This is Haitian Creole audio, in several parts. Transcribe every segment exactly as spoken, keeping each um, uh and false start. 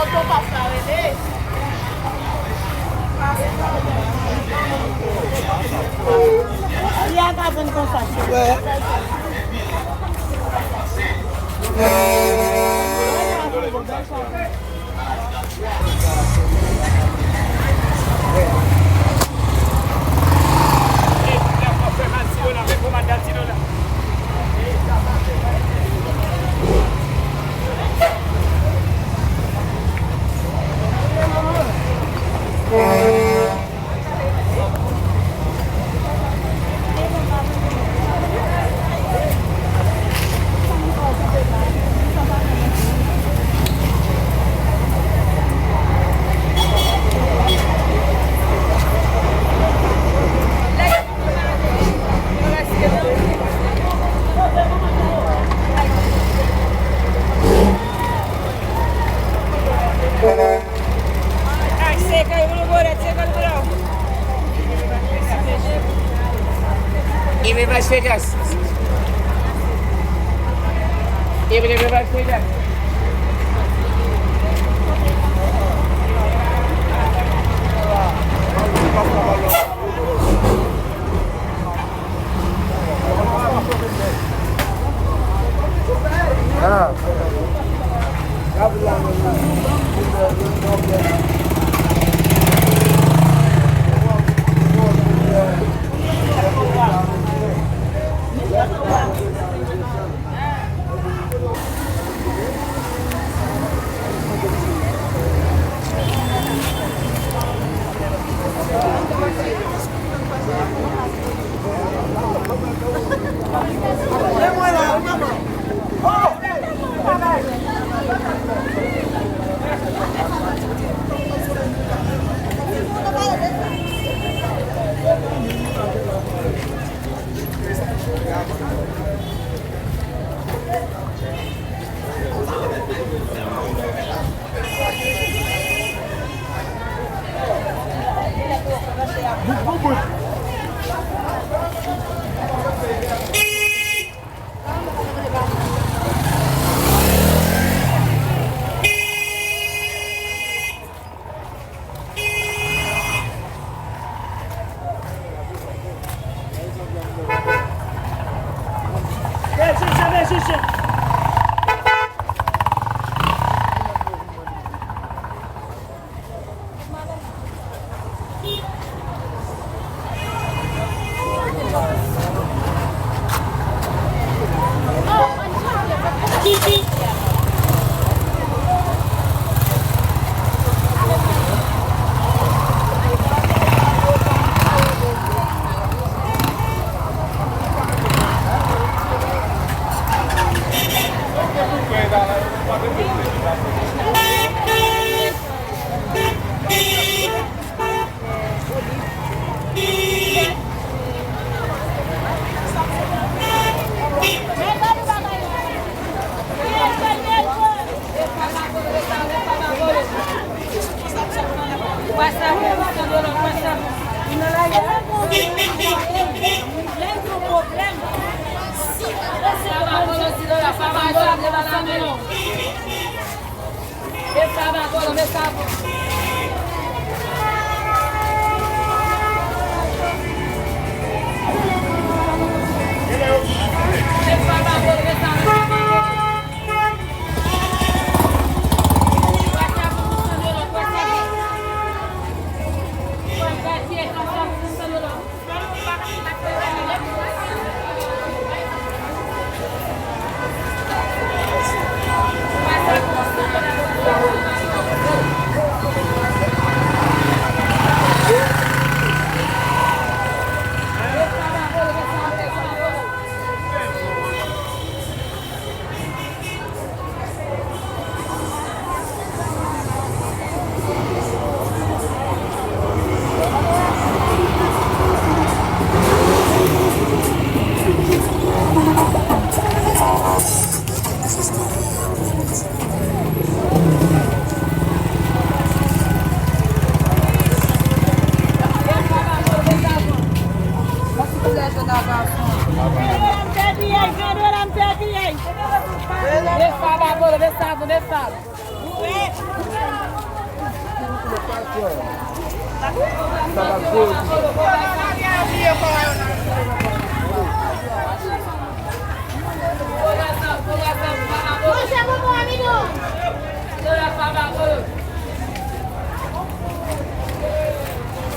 Otopas la rele. Li a ka vann konsa. Even Las Vegas. Even, even Las Vegas.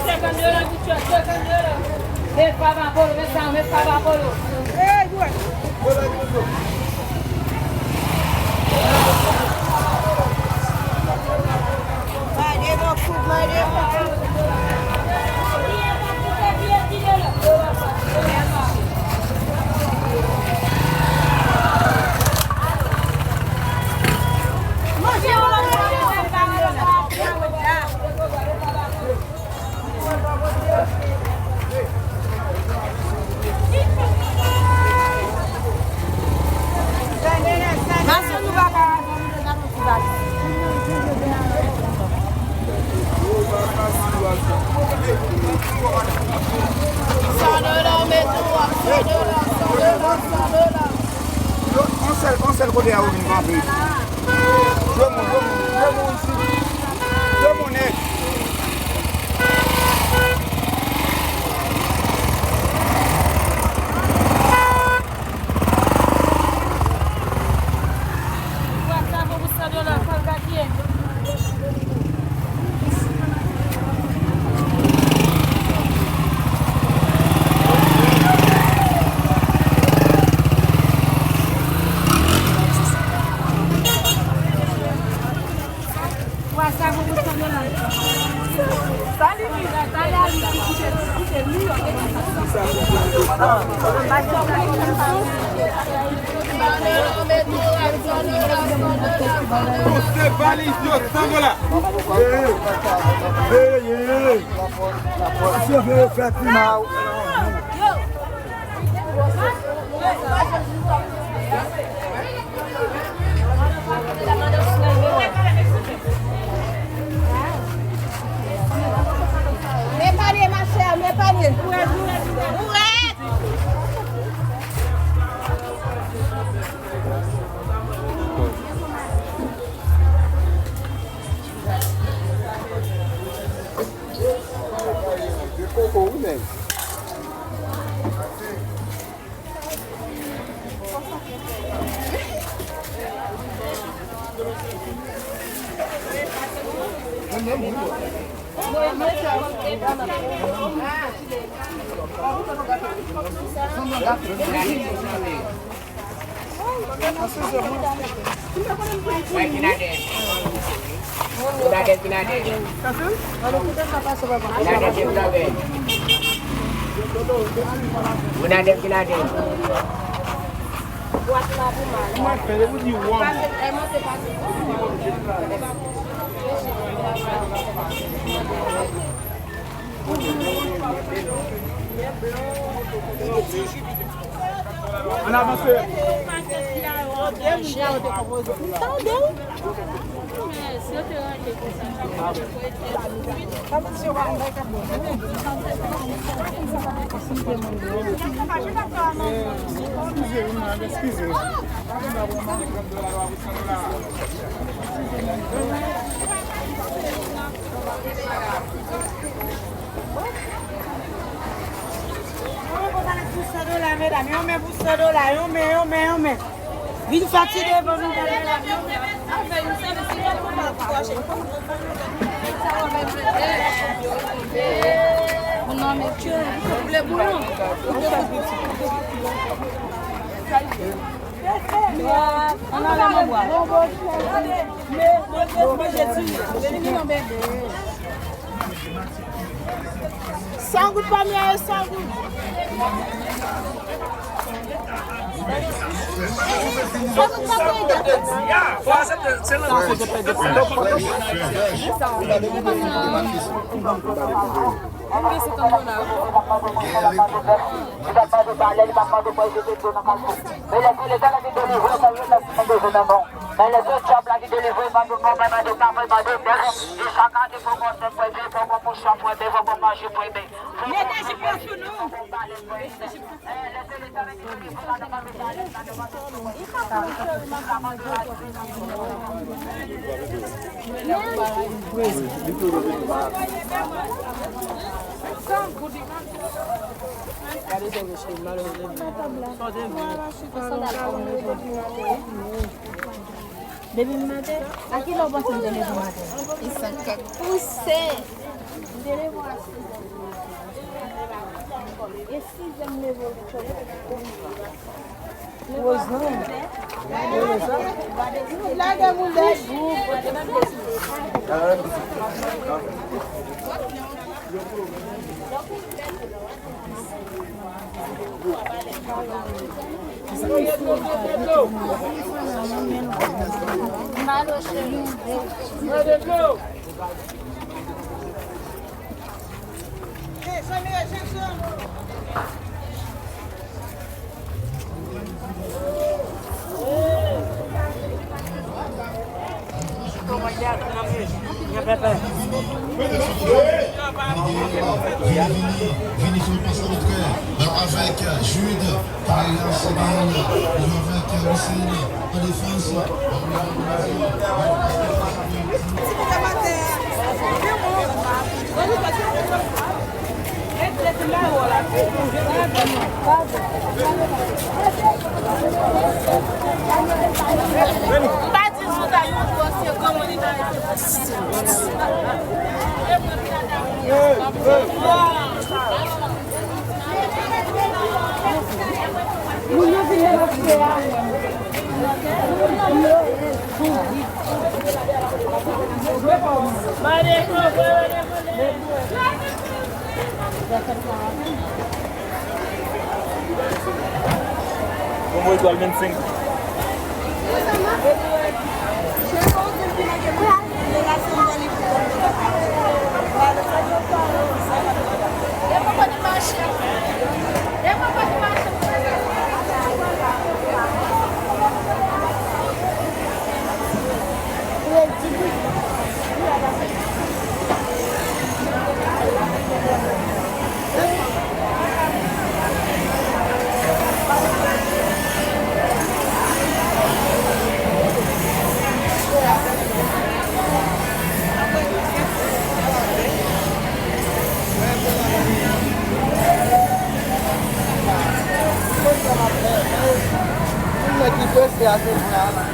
Senkant dola, senkant dola. Met pa pa polo, met sa, met pa pa polo. Hey, boy. Yon sèl, yon sèl kote a ou vin kanpe. Dwe moun, dwe moun, dwe moun isi. Dwe moun nèt. Pouse valiz yo, san dola. Veye, veye. Sove yo fè pi mal. Men panye, machè, men panye. Bourèt, bourèt, bourèt. De koko, wi, menm. Mwen ki ladann. Ou ladann ki ladann. Ou ladann ki ladann. Ou ladann ki ladann. Mwen fè, depi w di wòm. Ann avanse. Eskize wi, madam, eskize. Yon men pou san dola, medam. Yon men pou san dola. Yon men, yon men, yon men. Vin soti devan nou, medam. San goud pa mye, san goud. Li pa mande valè, li pa mande pou l jete dlo nan kalson. Men lè se Letan la ki delivre w, sa yo nan simen bezwen nan non. Men lè se dyab la ki delivre w, mande non, men mande pa, men mande mèsi. E chak ane fò w manje pwen byen, fò w pran pòsyon pwen byen, fò w pran manje pwen byen. Mete jip la sou nou. Mete jip la. Depi maten, a ki lè w panse m te leve maten? E san kèk pouse. M te leve a sis è. E sis è m leve w te chòke. Lage moun dèy. Vini, vini, vini fè yon pas an antre avèk Jude, Kayla Segal, avèk Hussein an defans. Bon, mwen etwal vennsenk. Moun nan ki prese a se mwen a la.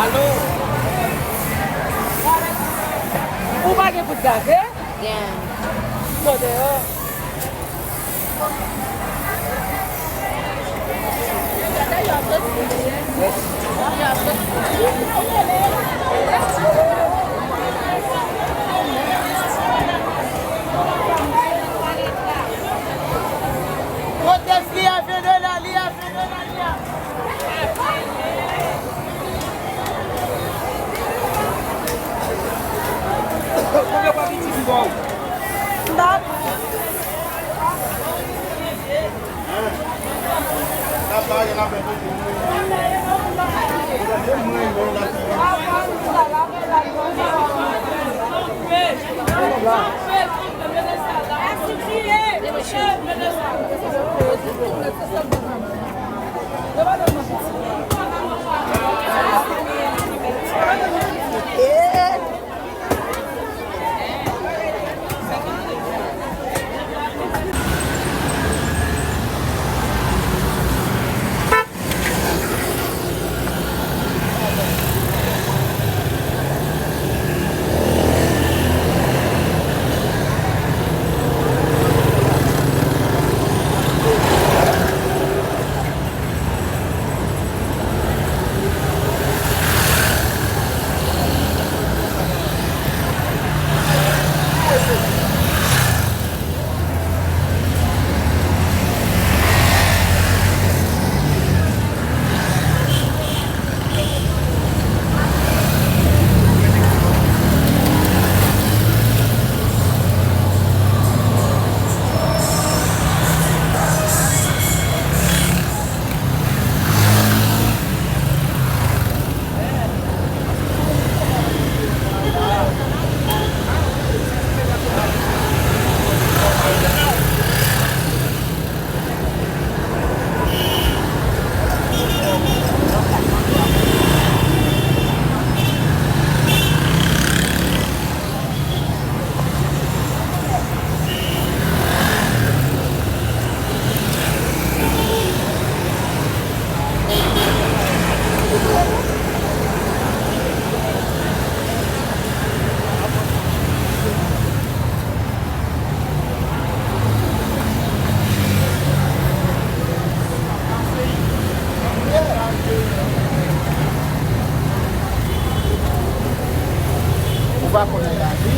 Alo? Ou pa gen kout gaze? Gen. Sot deyò. Kote fi a vin de la, li a vin de la, li a. Konbyen fwa ki ti bò? Ou pa konnen lavi.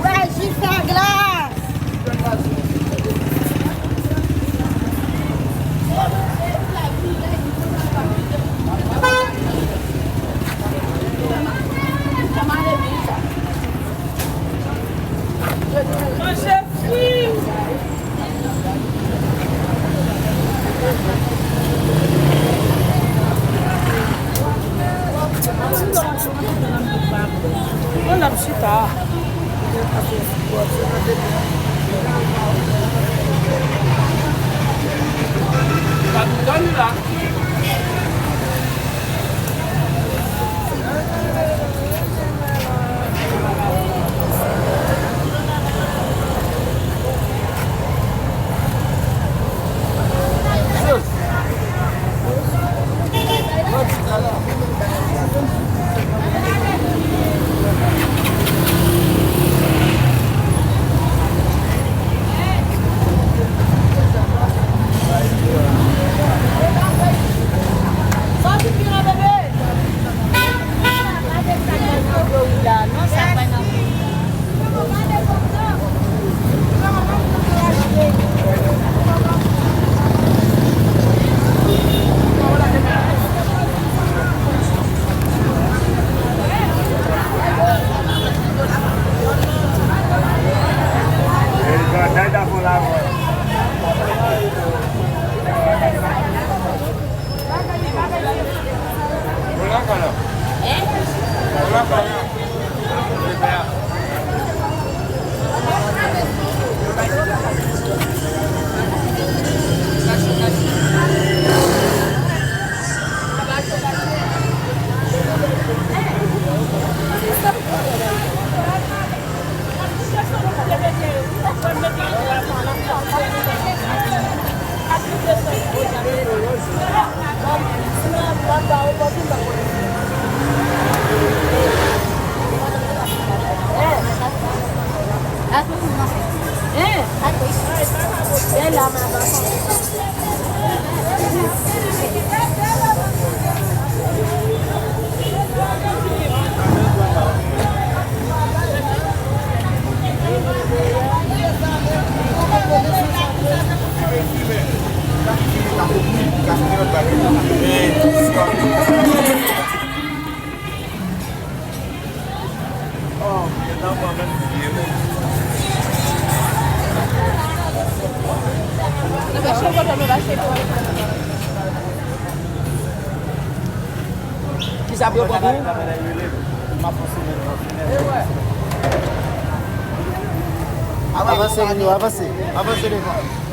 Wè, jis a glas. Manje fwi. Mwen ap chita. Pa m dòmi la. Kisa pou yo pran pou ou? Avanse, moun yo, avanse. Avanse devan.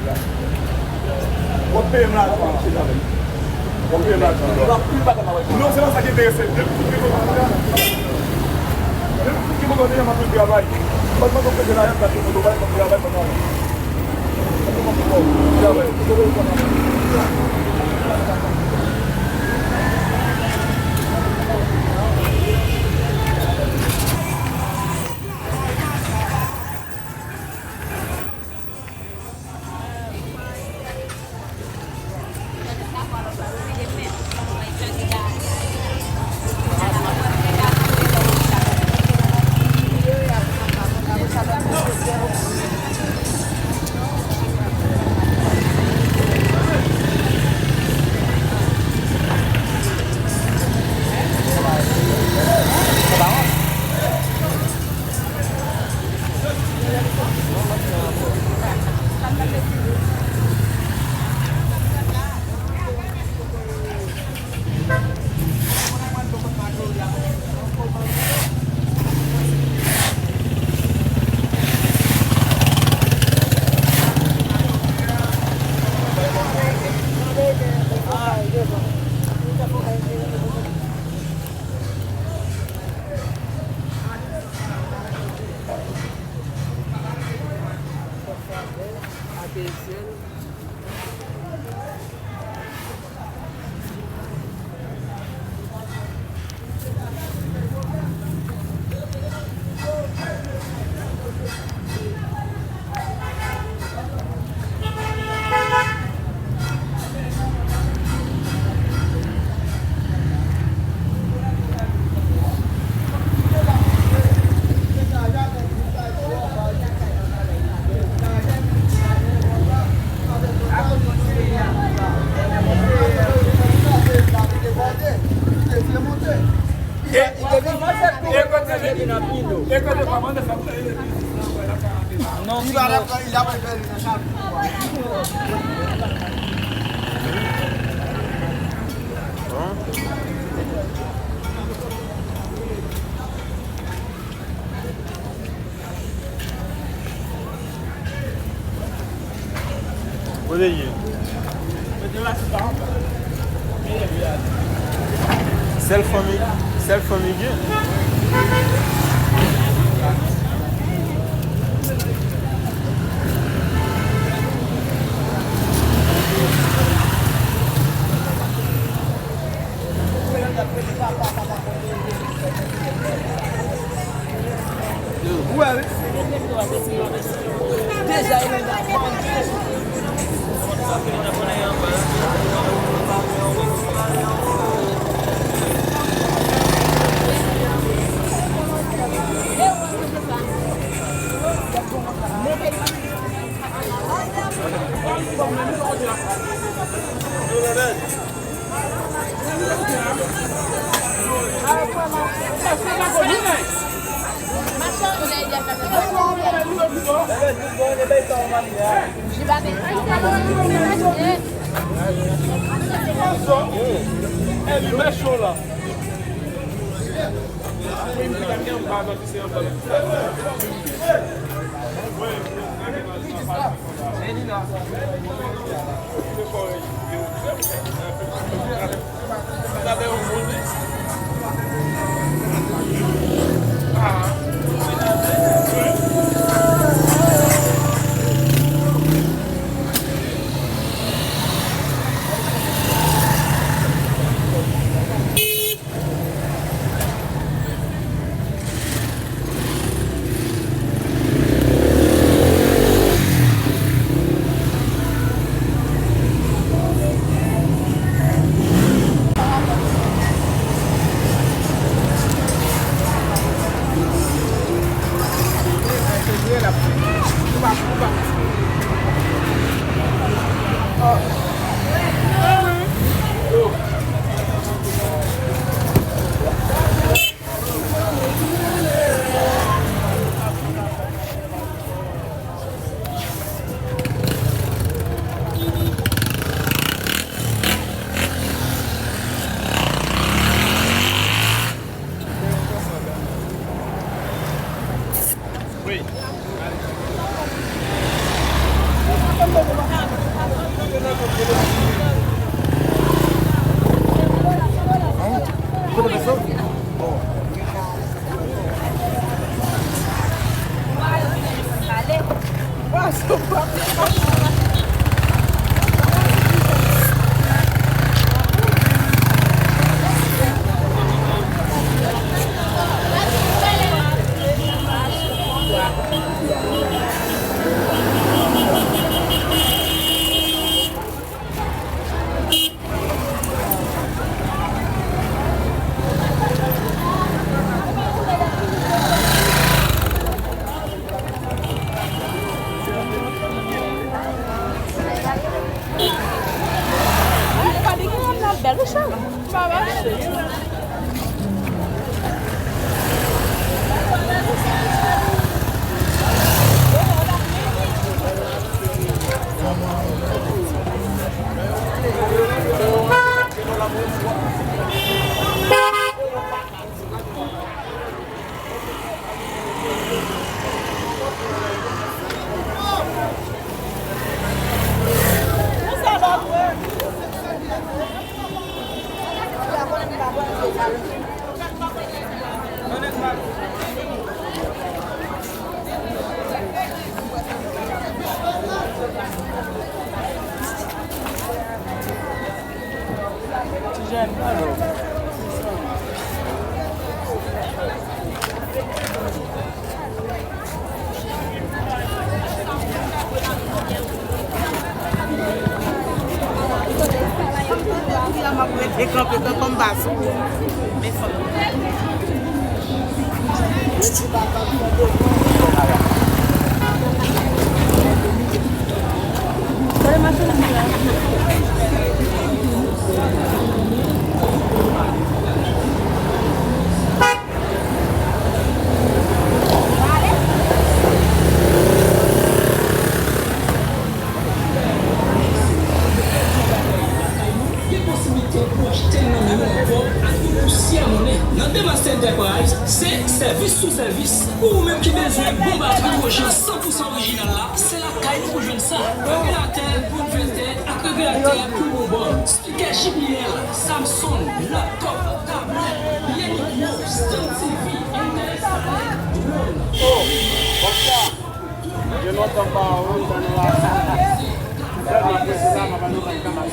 W ap peye m lajan, w ap peye m lajan. Non, se pa sa ki enterese m. Depi fout ki poko, depi fout ki poko deja m ap vin travay. Fòk mwen konprann lajan, sa ki poko bay, fòk travay, fòk travay. Travay. Kote l ye? Sèl fanmi, sèl fanmi gen. Mouche, m pa mache. M ap rete kanpe tankou m pa sou. Gen posiblite pou w achte l nan men nou ankò ak yon pousyè monnen. Nan Demaster Enterprise, se sèvis sou sèvis. Pou ou menm ki bezwen bon batri Trojan san pou san orijinal la, se lakay nou pou jwenn sa. Regilatè pou envètè ak regilatè pou bonbòn. Spikè J B L, Samsung, laptop, tablèt, byen mikwo, stand T V, entèlèk sale, drone. Oh, bòs la. Gen lontan m pa wè w, m tann w la. Sèlman prese la, m ap antre nan kay la.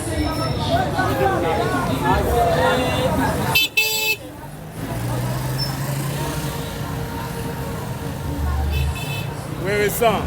Wi, wi, san.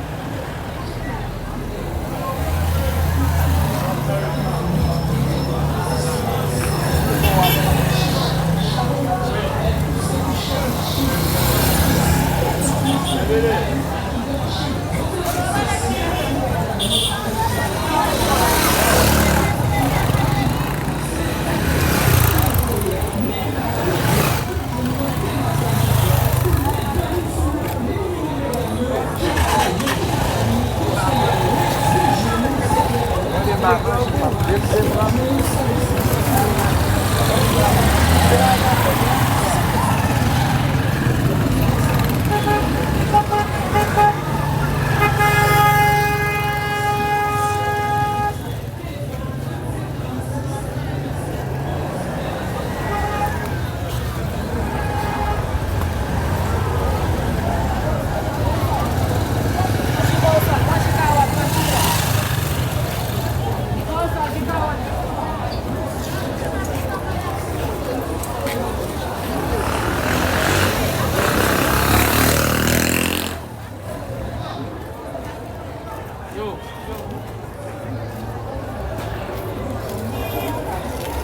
Yo.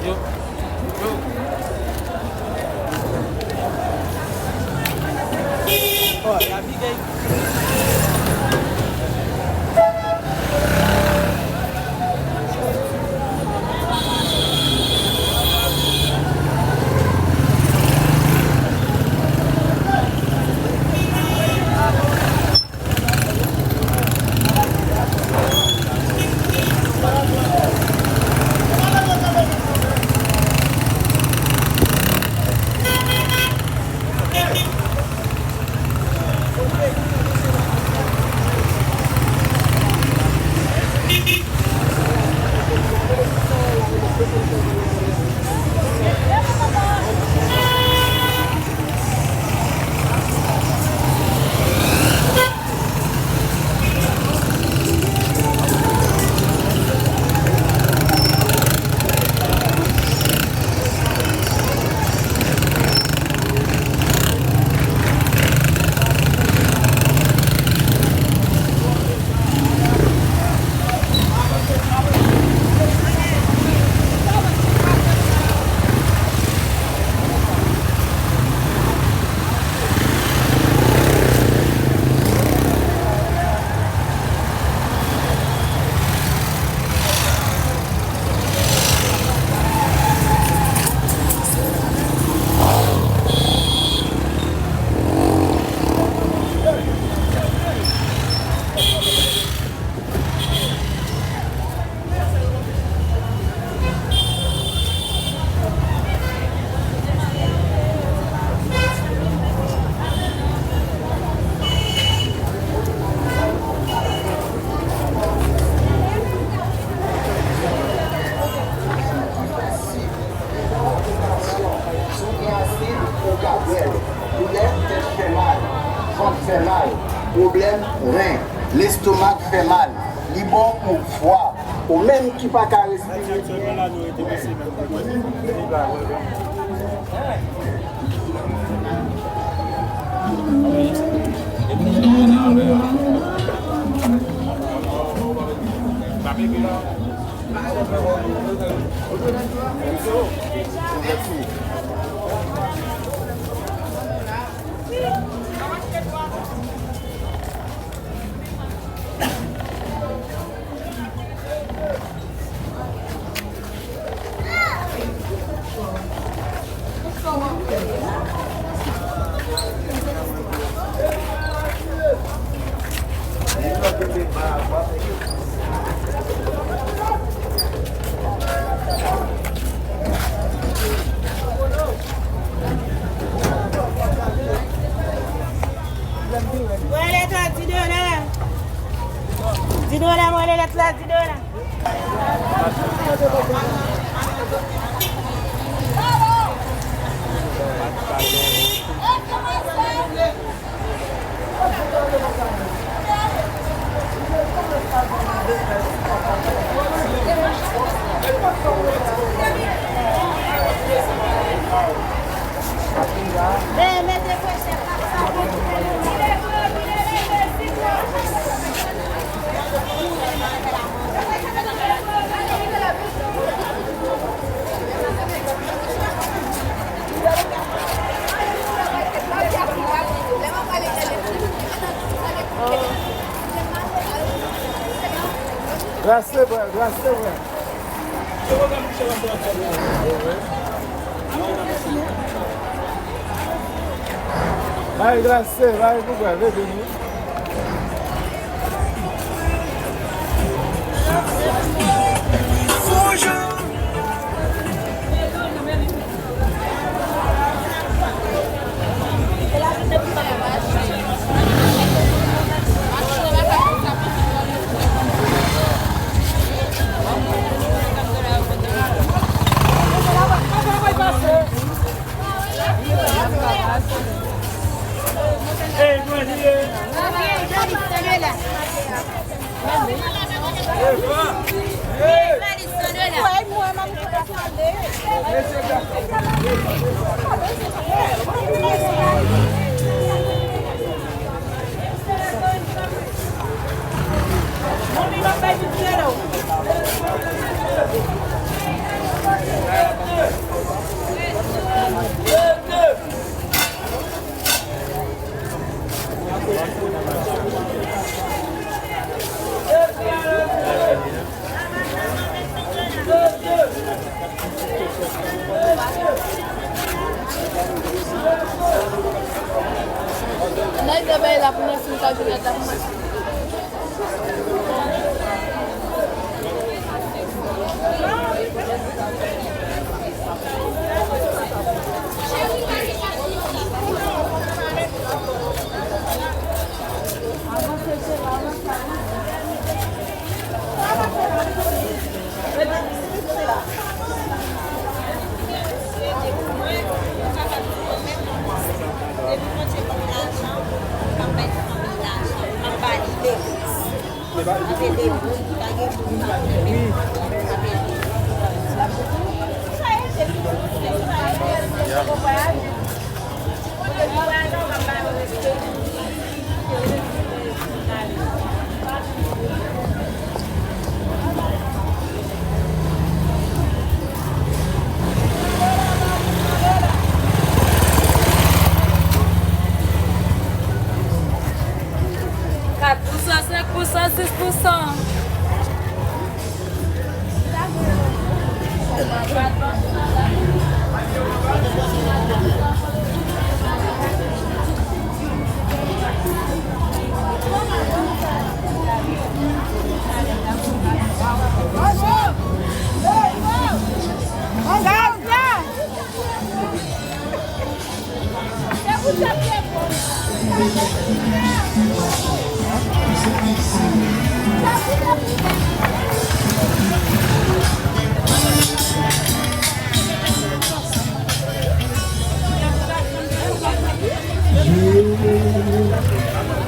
Yo. Yo. Oh, la vie gay. Ren, lestomak fè mal, li bon pou fwa. Ou menm ki pa ka respire byen. Mwen lèt la, di dola. Di dola, mwen lèt la, di dola. Glase, bwè, glase, bwè. Bay glase, bay pou bwè, vle vini. Nèg yo bay la pou mwen, si m ka jwenn la pou mwen. Kat pousan, senk pousan, sis pousan.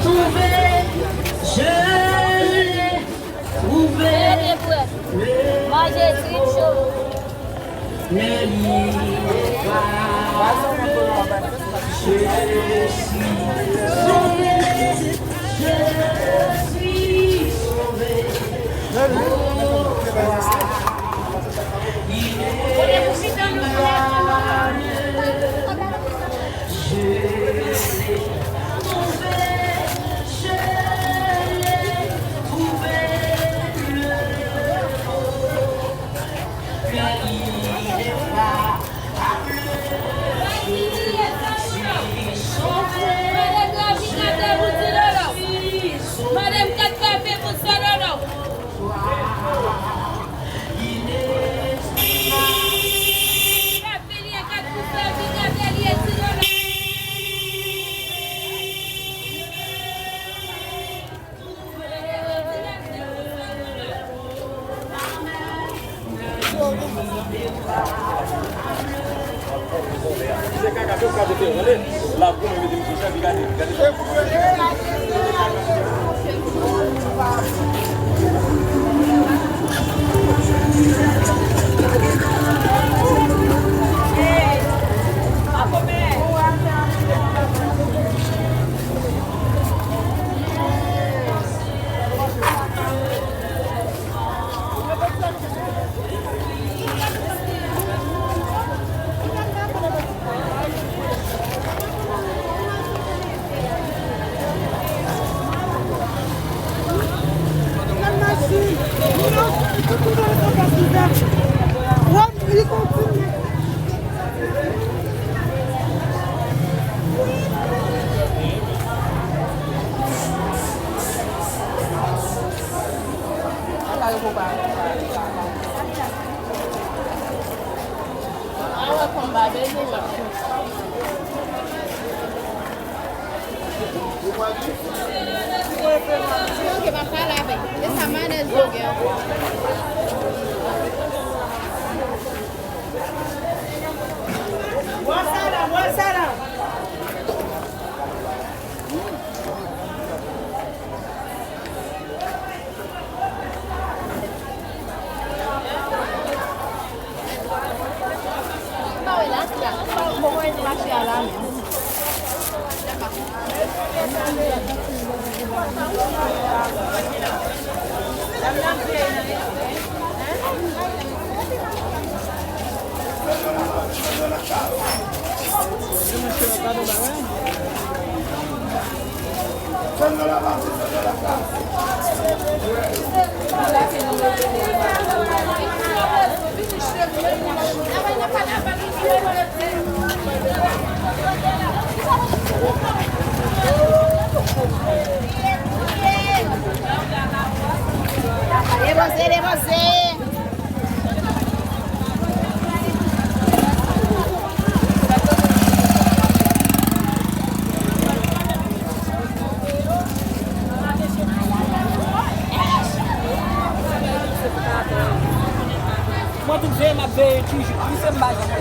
Twouve Jezi cho. Madanm Ravina te bouti lolo. Madanm Kat Kafe bouti lolo. Kat Vilye, Kat Kousa, Kat Vilye, ti lolo. Bwa sa la, bwa sa la. Depoze, depoze. Mwen tout veye, m ap veye toujou. Wi, se m pa janm.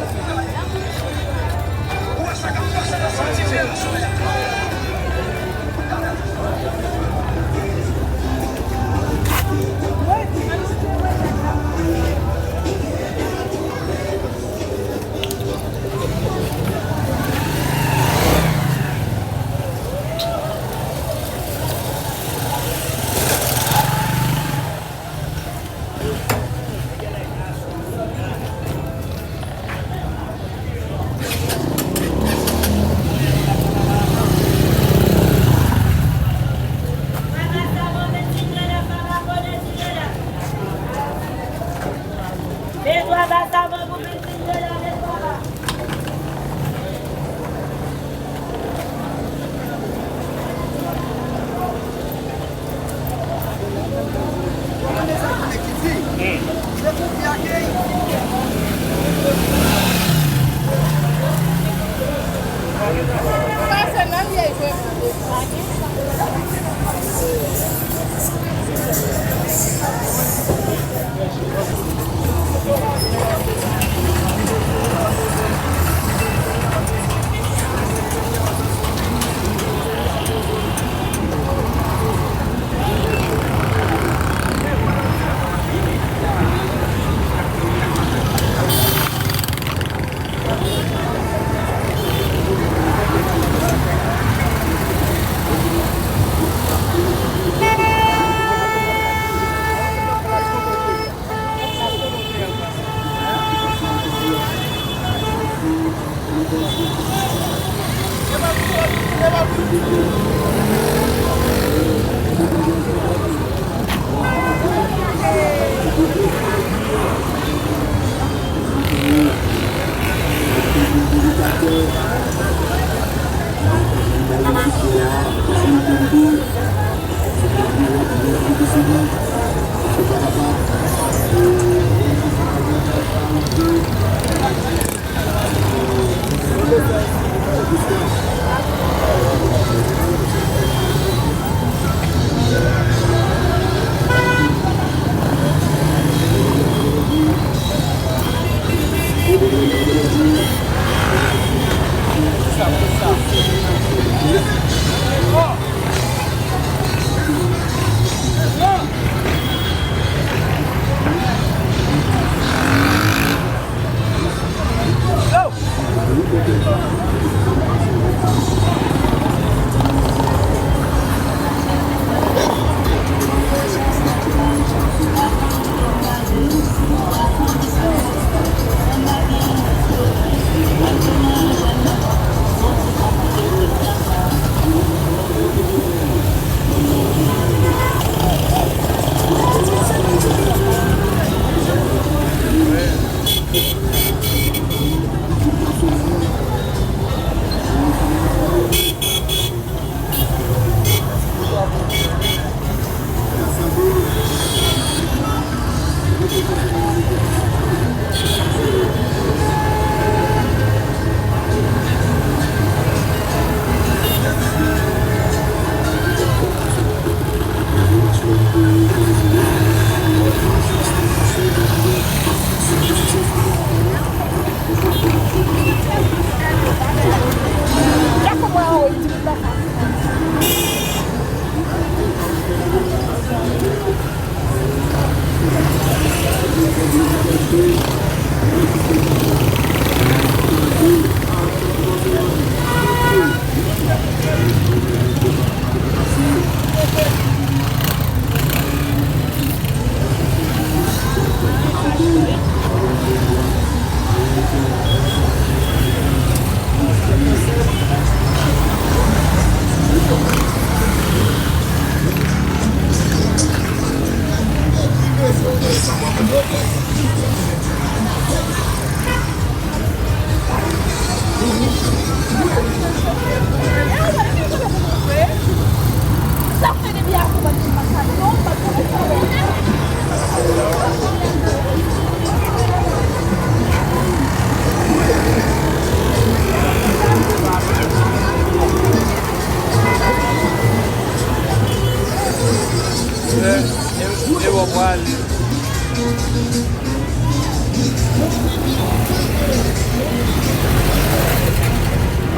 E, e, e w ap prale.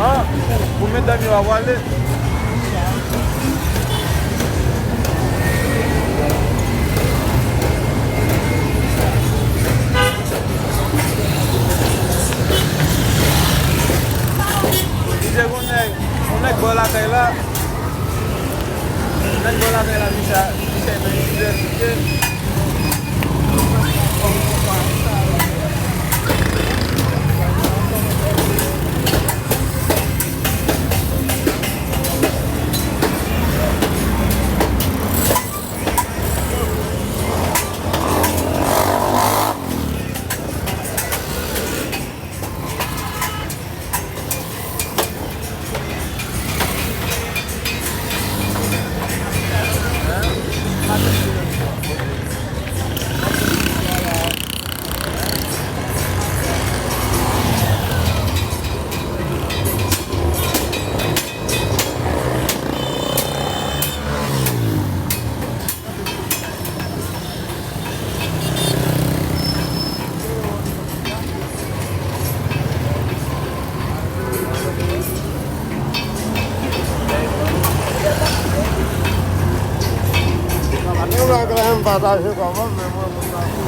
Ah, pou medam yo ap prale. Misye gon nèg, gon nèg bò lakay la. Nèg bò lakay la, misye, misye nan inivèsite. Yon bagay la, m pataje kòman, men mwen, mwen pa.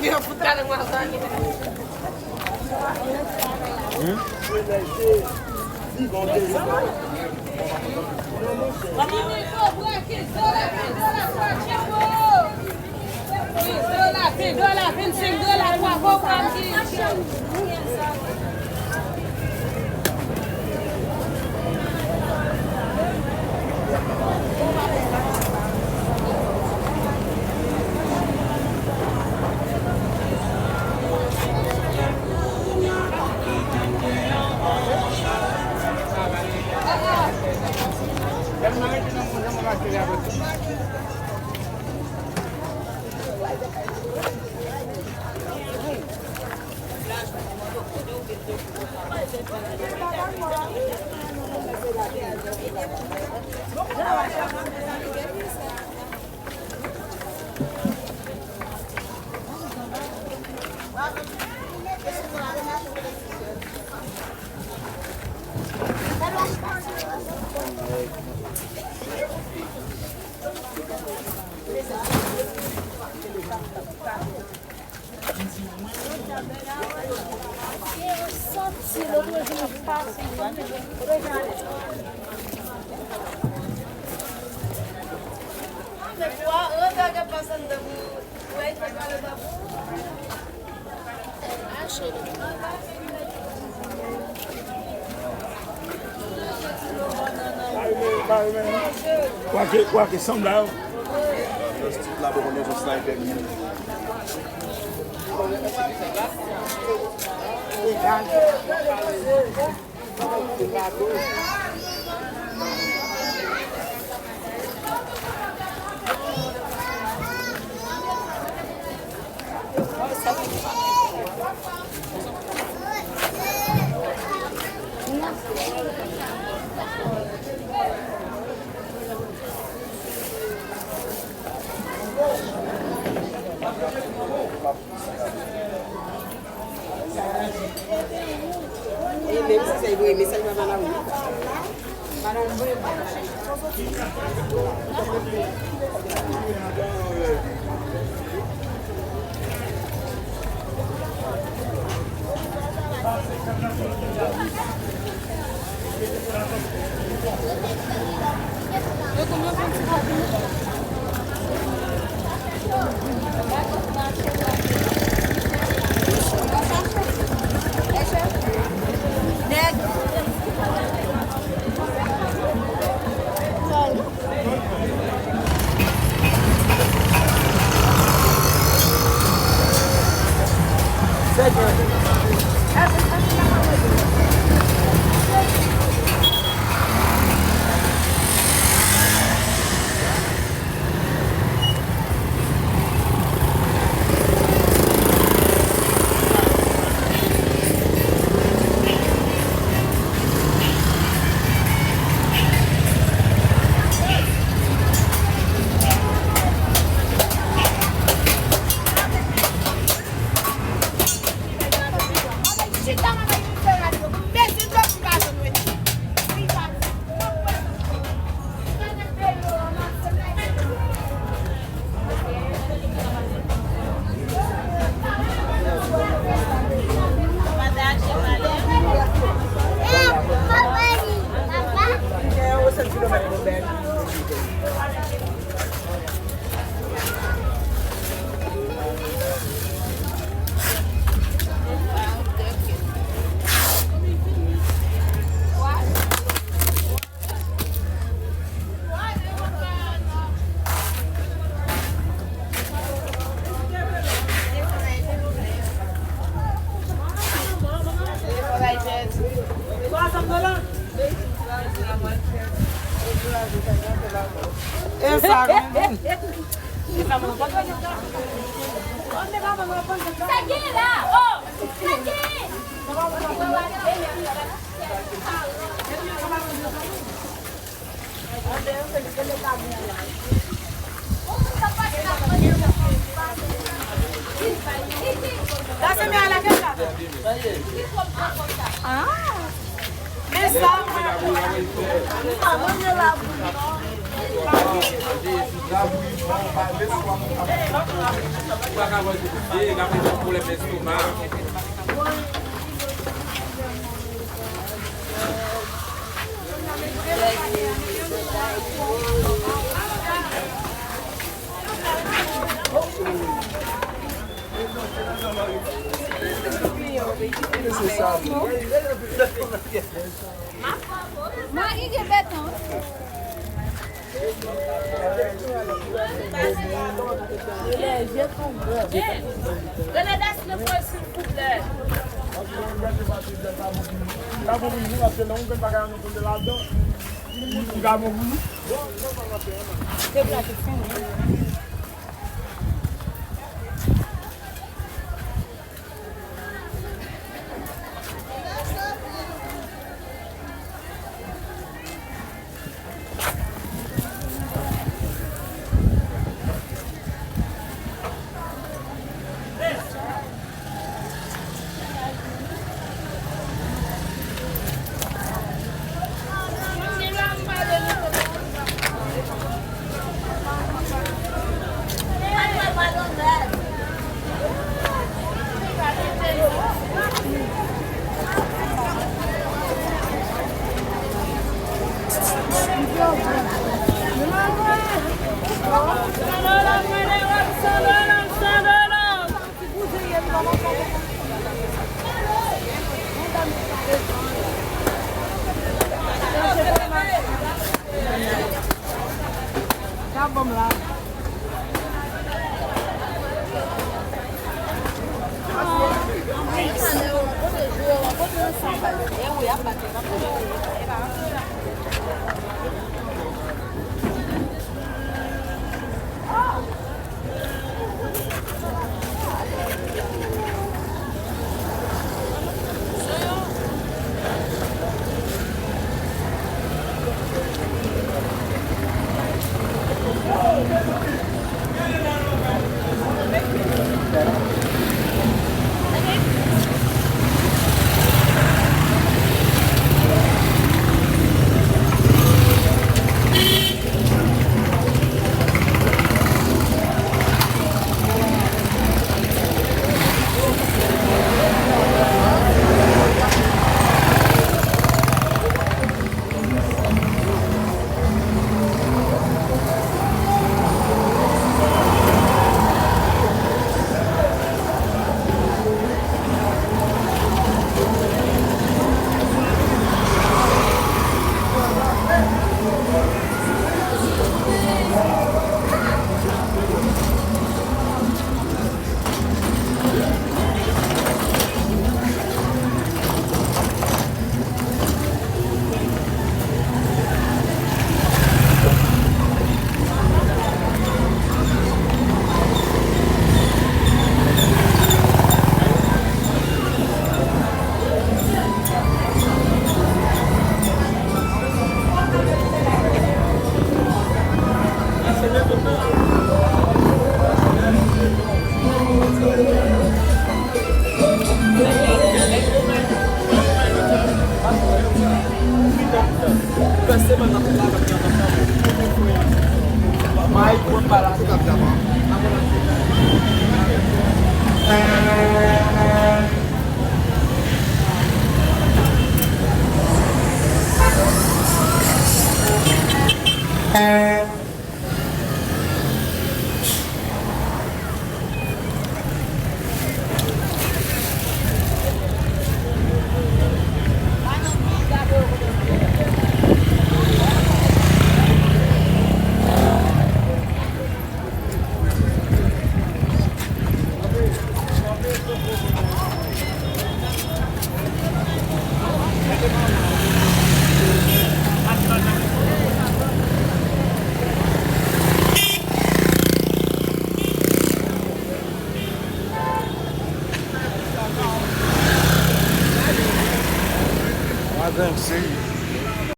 Yo fout la nan mwa sa. Kenz dola, ven dola, twa tchèpo. Kenz dola, ven dola, vennsenk dola, twa kokob. Kwake, kwake, sanm la yo. Jistis la poko nan zòn sniper li. E menm si se vre, mesaj pa pale avè w. Madanm voye bay. E sa, sa gen la, oh, sa gen. Ou pa ka manje kote, ka fè yon pwoblèm lestomak. Mwen, li gen bèt, non?